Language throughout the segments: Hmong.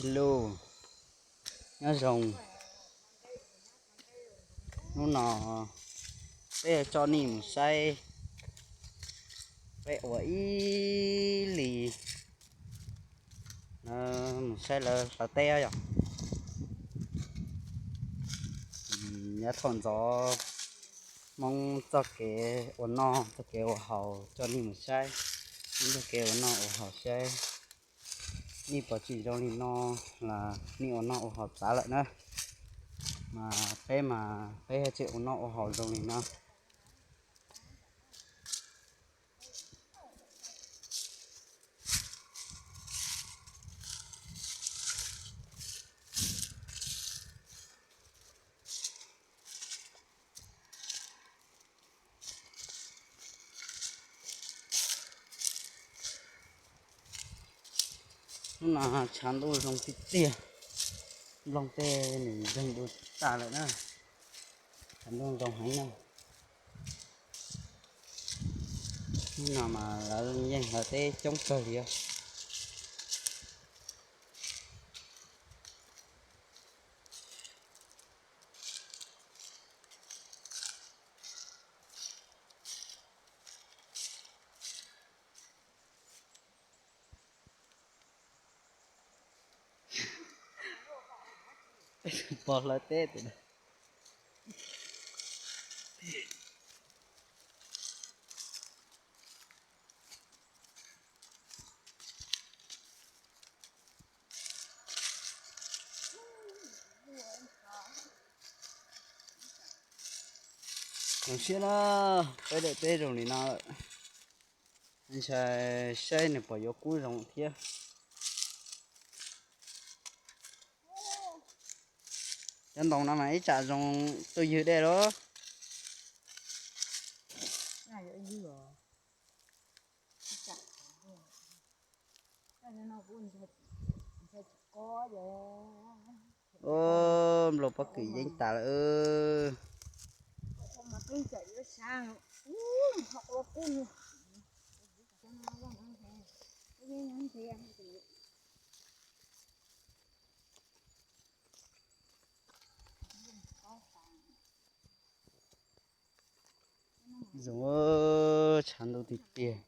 Lus, nyob zoo. Hnub no peb yuav coj nej mus saib peb ua ib li, mus saib lawv hlawv teb yom. Yav thaum ntxov Hmoob txoj kev ua noj txoj kev ua haus coj nej mus saib, txoj kev ua noj ua haus saib. Nej pom tsis zoo li no los nej ua noj ua haus txav lawm na. Mas peb mas peb tseem ua noj ua haus zoo li no. Hnub no tshav ntuj zoo tiag tiag, nplooj tej nws ntseeg du tag lawm na. Tshav ntuj zoo heev na. Hnub no mas lawv yeej hlawv teb coob kawg li os. Pog hlawv teb tim no. Zoo siab na, peb daim teb zoo li no lawm. Ntshai saib nws puas yuav kub zoo thiab. Cov ntoo no mas ib tsam zoo tuaj ywg dej lawm. Nplooj pob kws yeeb tas lawm. Zoo, tshav ntuj tiag tiag.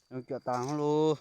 Zoo cuam tas hov lus.